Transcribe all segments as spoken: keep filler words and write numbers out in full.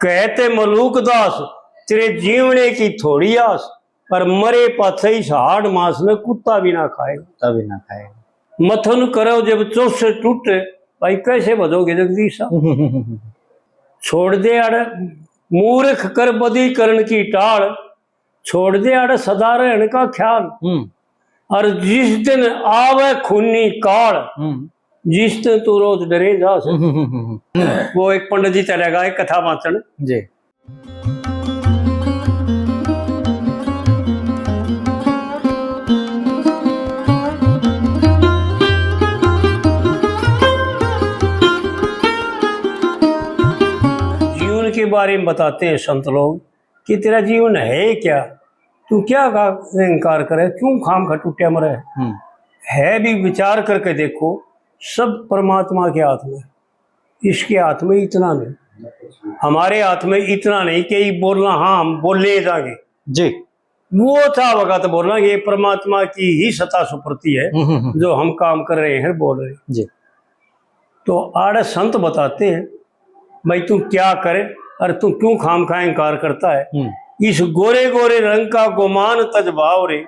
कहते मलूक दास, तेरे जीवने की थोड़ी आस, पर मरे पाछे इस हाड़ मांस में कुत्ता भी ना खाएगा। कुत्ता भी ना खाएगा। मथन करो जब चौसठ टूटे, भाई कैसे भजोगे जगदीश साहब? छोड़ दे अड़ मूर्ख कर बदी करण की टाल, छोड़ दे अड़ सदा रहण का ख्याल। हम्म। और जिस दिन आवे खूनी काल, हम्म। जिस दिन तू रोज डरे जा से। हम्म, हम्म, हम्म, हम्म। वो एक पंडित जी चले गए कथा वाचन। जी। जीवन के बारे में बताते हैं संत लोग कि तेरा जीवन है क्या, तू क्या का अहंकार करे, क्यों खाम खा टूटे मरे? हम्म। है भी, विचार करके देखो, सब परमात्मा के हाथ में। इसके हाथ में इतना नहीं, हमारे हाथ में इतना नहीं कि ये बोलना, हाँ, हम बोले जाएंगे। जी। वो चाहेगा तो बोलना, ये परमात्मा की ही सत्ता सुप्रति है, हम्म, हम्म, हम्म। जो हम काम कर रहे हैं, बोल रहे हैं। जी। तो आड़े संत बताते हैं, भाई तू क्या करे और तू क्यों खाम खा इनकार करता है? हम्म। इस गोरे गोरे रंग का गुमान तज भाव रे,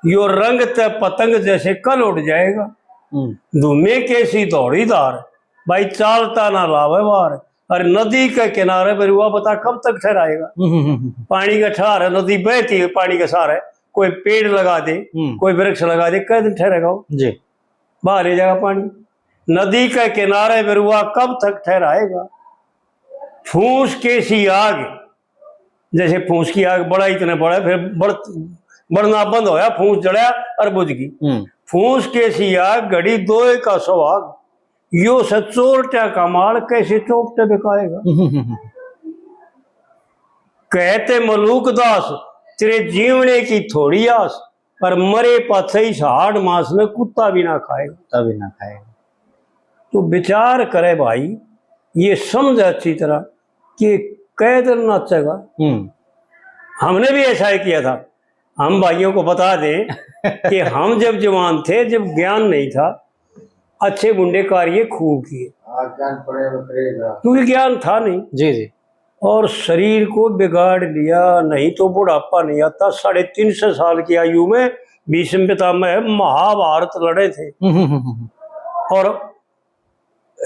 यो रंग ते पतंग जैसे कल उड़ जाएगा। हम्म। धूमे कैसी दौड़ी धार, भाई चालता ना लावे वार। अरे नदी के किनारे बेरुआ बता कब तक ठहराएगा? हम्म, हम्म, हम्म। पानी का ठहर है, नदी बहती है पानी के सहारे, कोई पेड़ लगा दे, हम्म। कोई वृक्ष लगा दे, कै दिन ठहरेगा वो? जी। बाहर ले जाएगा पानी। नदी के किनारे बेरुआ कब तक ठहराएगा? फूस कैसी आग, जैसे फूस की आग बड़ा इतने बड़ा, फिर बढ़-, बढ़ना बंद होया, फूस जड़ा और बुझ गई। हम्म। फूस कैसी आग, घड़ी दोए का सुहाग, यो से चोरट्या का माल, कैसे चौक ते बिकाएगा? हम्म, हम्म, हम्म। कहते मलूक दास, तेरे जीवने की थोड़ी आस, पर मरे पाछे इस हाड़ मांस में कुत्ता भी ना खाएगा। कुत्ता भी ना खाएगा। तो विचार करे भाई, ये समझ अच्छी तरह कि कै दिन नाचेगा। हम्म। हमने भी ऐसा ही किया था। हम भाइयों को बता दें कि हम जब जवान थे, जब ज्ञान नहीं था, अच्छे बुंडे कार्य खूब किए। हाँ, ज्ञान पड़े में करेगा। क्योंकि ज्ञान था नहीं। जी, जी। और शरीर को बिगाड़ लिया, नहीं तो बुढ़ापा नहीं आता। साढ़े तीन सौ साल की आयु में भीष्म पितामह महाभारत लड़े थे। हम्म, हम्म, हम्म, हम्म। और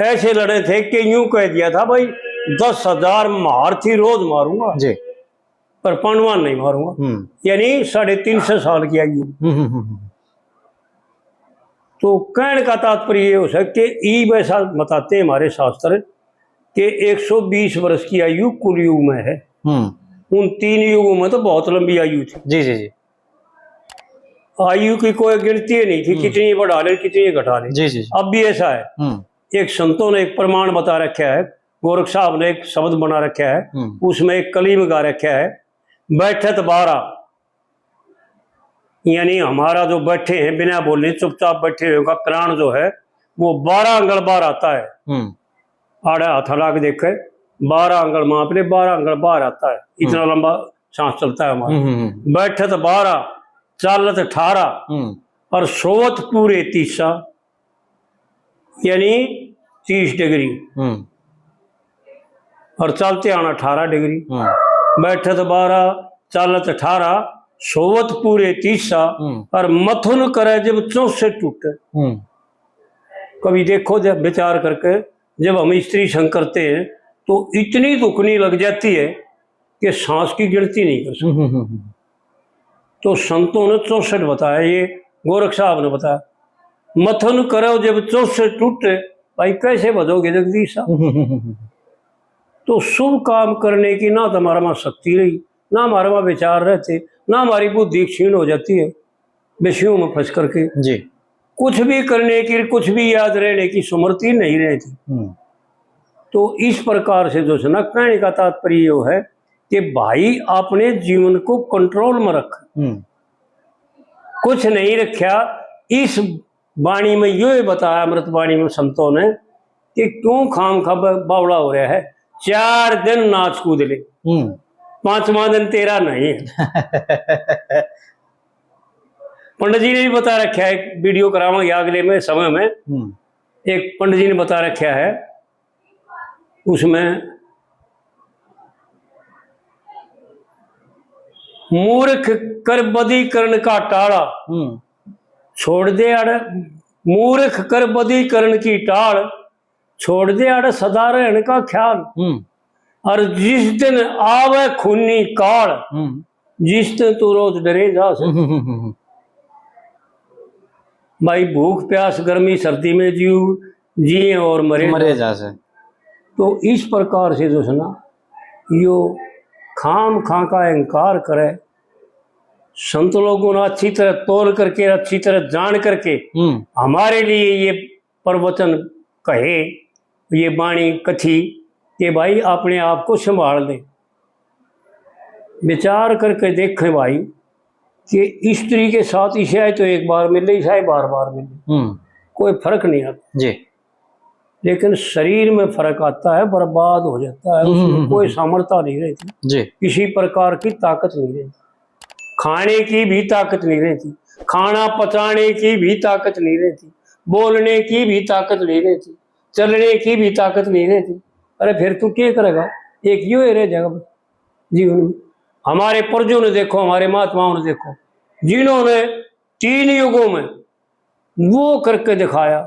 ऐसे लड़े थे कि यूं कह दिया था, भाई, दस हजार महारथी रोज मारूंगा, जी। पर पांडवान नहीं मारूंगा। हम्म। यानी साढ़े तीन सौ साल की आयु। हम्म, हम्म, हम्म, हम्म। तो कहने का तात्पर्य ये हो सके कि ईब ऐसा बताते हैं हमारे शास्त्र कि एक सौ बीस वर्ष की आयु कुल युग में है। हम्म। उन तीन युगों में तो बहुत लंबी आयु थी। जी, जी, जी। आयु की कोई गिनती ही नहीं थी, हम्म। कितनी बढ़ा ले, कितनी घटा ले। जी, जी, जी। अब भी ऐसा है। हम्म। एक संतों ने एक प्रमाण बता रखा है, गोरख साहब ने एक शब्द बना रखा है, हम्म। उसमें एक कली में गा रखा है, बैठत बारह, यानी हमारा जो बैठे हैं बिना बोले चुपचाप बैठे हुए का प्राण जो है वो बारह अंगल बाहर आता है। हम्म। आड़े हाथ हला के देखे, बारह अंगल माप ले, बारह अंगल बाहर आता है, इतना हम्म। लंबा सांस चलता है हमारा। हम्म, हम्म, हम्म। बैठत बारह, चालत अठारह हम्म। और सोवत पूरे तीसा, यानी तीस डिग्री। हम्म। और चलते आना अठारह डिग्री। हम्म। बैठत बारह, चालत अठारह, सोवत पूरे तीसा, हम्म। और मथुन करे जब चौसठ टूटे। हम्म। कभी देखो, जब विचार करके, जब हम स्त्री संग करते हैं तो इतनी दुखनी लग जाती है कि सांस की गिनती नहीं कर सकते। हम्म, हम्म, हम्म। तो संतों ने चौसठ बताया, ये गोरख साहब ने बताया, मथन करो जब चौसठ टूटे, भाई कैसे भजोगे जगदीश साहब? हम्म, हम्म, हम्म। तो शुभ काम करने की ना तो हमारे में शक्ति रही, ना हमारे में विचार रहते, ना हमारी बुद्धि क्षीण हो जाती है विषयों में फंस करके। जी। कुछ भी करने की, कुछ भी याद रहने की स्मृति नहीं रहती। हम्म। तो इस प्रकार से जो है ना, कहने का तात्पर्य यो है कि भाई अपने जीवन को कंट्रोल में रख। हम्म। कुछ नहीं रखा। इस वाणी में यो ही बताया, अमृत वाणी में संतों ने, कि क्यों खाम खा ब-, बावला हो रहा है, चार दिन नाच कूद ले, हम्म। पांचवा दिन तेरा नहीं है। पंडित जी ने भी बता रखा है, एक वीडियो करावांगे अगले में समय में। हम्म। एक पंडित जी ने बता रखा है, उसमें मूर्ख कर बदी करण का टाला। हम्म। छोड़ दे अड़, मूर्ख कर बदी करण की टाल, छोड़ दे अड़ सदा रहण का ख्याल। हम्म। और जिस दिन आवे खूनी काल, हम्म। जिस दिन तू रोज डरे जा से। हम्म, हम्म, हम्म, हम्म। भाई, भूख प्यास गर्मी सर्दी में जीव जिए और मरे मरे जा। जा से। तो इस प्रकार से जो है ना, यो खाम खा का अहंकार करे, संत लोगों ने अच्छी तरह तोल करके, अच्छी तरह जान करके हम्म। हमारे लिए ये प्रवचन कहे, ये बाणी कथी कि भाई, अपने आप को संभाल ले। विचार करके देखें भाई कि स्त्री के साथ इसे तो एक बार मिले, इसे बार बार मिले, हम्म। कोई फर्क नहीं आता। जी। लेकिन शरीर में फर्क आता है, बर्बाद हो जाता है, हम्म, उसमें हम्म, कोई हम्म। सामर्थ्य नहीं रहती, जी। किसी प्रकार की ताकत नहीं रहती, खाने की भी ताकत नहीं रहती, खाना पचाने की भी ताकत नहीं रहती, बोलने की भी ताकत नहीं रहती, चलने की भी ताकत नहीं रहती। अरे, फिर तू क्या करेगा? एक यो ही रह जाएगा बस जीवन में। हमारे पूर्वजों ने देखो, हमारे महात्माओं ने देखो, जिन्होंने तीन युगों में वो करके दिखाया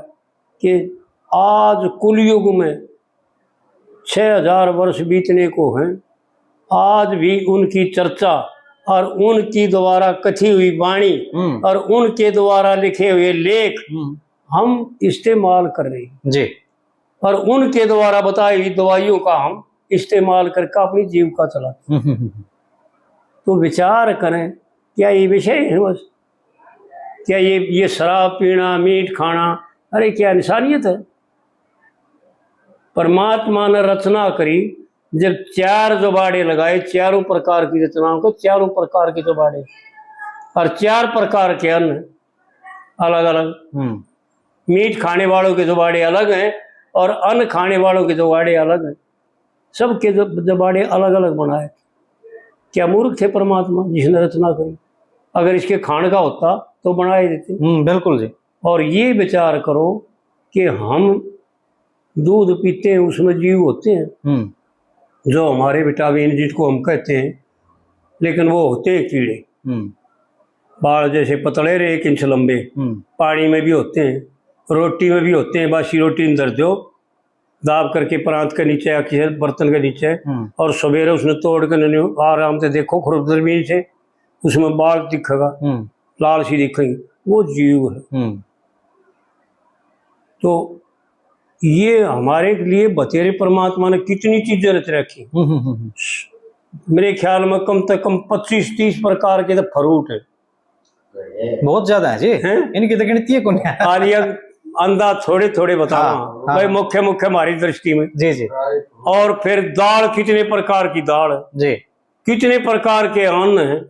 कि आज कुलयुग में छह हजार वर्ष बीतने को हैं, आज भी उनकी चर्चा और उनकी द्वारा कथी हुई वाणी हम्म। और उनके द्वारा लिखे हुए लेख हम्म। हम इस्तेमाल कर रहे हैं। जी। और उनके द्वारा बताई हुई दवाइयों का हम इस्तेमाल करके अपनी जीविका चलाते हैं। हम्म, हम्म, हम्म। तो विचार करें, क्या ये विषय है बस? क्या ये, ये शराब पीना, मीट खाना, अरे क्या इंसानियत है? परमात्मा ने रचना करी, जब चार जुबाड़े लगाए, चारों प्रकार की रचनाओं को चारों प्रकार के जुबाड़े, और चार प्रकार के अन्न अलग अलग। हम्म। मीट खाने वालों के जुबाड़े अलग हैं और अन्न खाने वालों के जुबाड़े अलग हैं। सबके जब-, जुबाड़े अलग अलग बनाए। क्या मूर्ख थे परमात्मा जिसने रचना करी? अगर इसके खान का होता तो बनाए देते। हम्म, बिल्कुल जी। और ये विचार करो कि हम दूध पीते हैं, उसमें जीव होते हैं, हम्म। जो हमारे विटामिन जिसको हम कहते हैं, लेकिन वो होते हैं कीड़े। हम्म। बाल जैसे पतले रहे, एक इंच लंबे, हम्म। पानी में भी होते हैं, रोटी में भी होते हैं। बासी रोटी में धर दो, दाब करके परांत के नीचे या किसी बर्तन के नीचे, हम्म। और सवेरे उसने तोड़ के न्यू आराम से देखो खुरपदर में से, उसमें बाल दिखेगा, हम्म। लाल सी दिखेगी, वो जीव है। हम्म। तो ये हमारे लिए बतेरे परमात्मा ने कितनी चीजें रच रखी। हम्म, हम्म, हम्म। मेरे ख्याल में कम से कम पच्चीस तीस प्रकार के तो फ्रूट है। बहुत ज्यादा है जी। हैं? इनकी तो गिनती है कौन है? आलिया अंदाज थोड़े थोड़े बताओ। हाँ, हाँ। भाई, मुख्य मुख्य हमारी दृष्टि में। जी, जी। और फिर दाल, कितने प्रकार की दाल है, जी। कितने प्रकार के अन्न हैं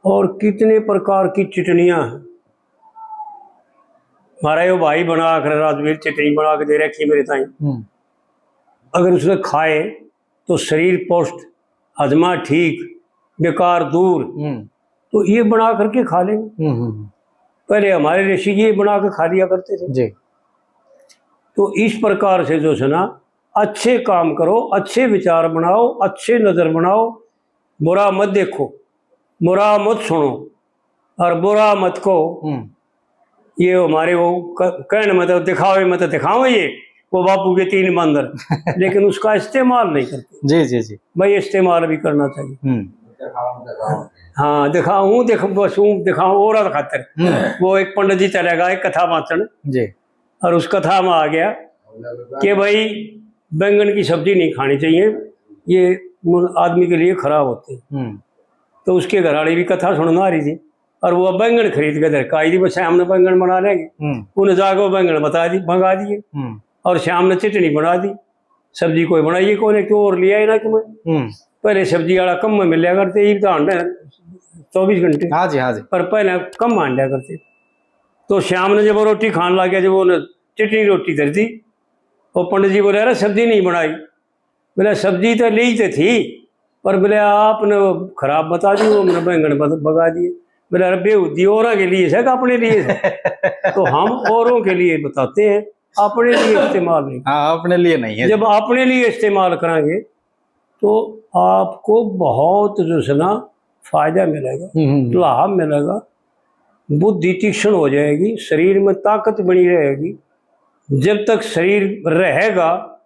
और कितने प्रकार की चटनियां हैं। हमारा यो भाई बना कर राजवीर चटनी बना के दे रखी मेरे ताई। हम्म। अगर उसने खाए तो शरीर पुष्ट, हजमा ठीक, बेकार दूर। हम्म। तो ये बना करके खा लेंगे। हम्म, हम्म, हम्म। पहले हमारे ऋषि ये बना के खा लिया करते थे। जी। तो इस प्रकार से जो है ना, अच्छे काम करो, अच्छे विचार बनाओ, अच्छे नजर बनाओ, बुरा मत देखो, बुरा मत सुनो और बुरा मत कहो। हम्म। ये हमारे वो क-, कहने में तो दिखावे में तो दिखावे ये, वो बापू के तीन बंदर, लेकिन उसका इस्तेमाल नहीं करते। जी, जी, जी। भाई, इस्तेमाल भी करना चाहिए। हम्म। हाँ, दिखाऊं, दिख-, बस ऊं दिखाऊं, और खातर। हम्म। वो एक पंडित जी चला गया एक कथा बांचन। जी। और उस कथा में आ गया कि भाई, बैंगन की सब्जी नहीं खानी चाहिए, ये मुन-, आदमी के लिए खराब होते हैं। हम्म। तो उसके घर वाली भी कथा सुनना आ रही थी, और वो बैंगन खरीद के घर का आई थी, बस शाम ने बैंगन बना लेंगे। हम्म। उन्हें जाके वो बैंगन बता दी, मंगा दिए, हम्म। और शाम ने चटनी बना दी। सब्जी कोई बनाई कोने, क्यों और लिया ही ना कि मैं। हम्म। पहले सब्जी वाला कम में मिल्या करते, ये तो हांडे चौबीस घंटे। हाँ जी, हाँ जी। पर पहले कम हांडा करते। तो शाम ने जब वो रोटी खान लग गया, जब उन्हें चटनी रोटी धर दी, वो पंडित जी बोले, "अरे, सब्जी नहीं बनाई।" बोले, "सब्जी तो ली तो थी, पर," बोले, "आपने वो खराब बता दी, वो हमने बैंगन बत-, बगा दिए।" बोले, "अरे बेहूदी, औरों के लिए से कि अपने लिए से?" तो हम औरों के लिए बताते हैं, अपने लिए इस्तेमाल नहीं। हाँ, अपने लिए नहीं है। जब अपने लिए इस्तेमाल करांगे, तो आपको बहुत जो है ना फायदा मिलेगा, हम्म, हम्म। लाभ मिलेगा। बुद्धि तीक्ष्ण हो जाएगी, शरीर में ताकत बनी रहेगी। जब तक शरीर रहेगा,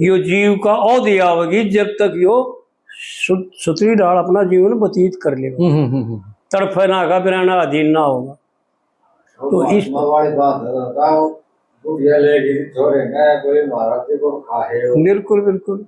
यो जीव का औध आवेगी, जब तक यो सु- सुथरी ढाल अपना जीवन व्यतीत कर लेगा। हम्म, हम्म, हम्म, हम्म। तड़फे ना का बिराना अधीन ना होगा। तो इस वाली बात है, बताओ, बुढ़िया लेगी छोरे ने कोई महाराज जी को खाए हो। बिल्कुल, बिल्कुल।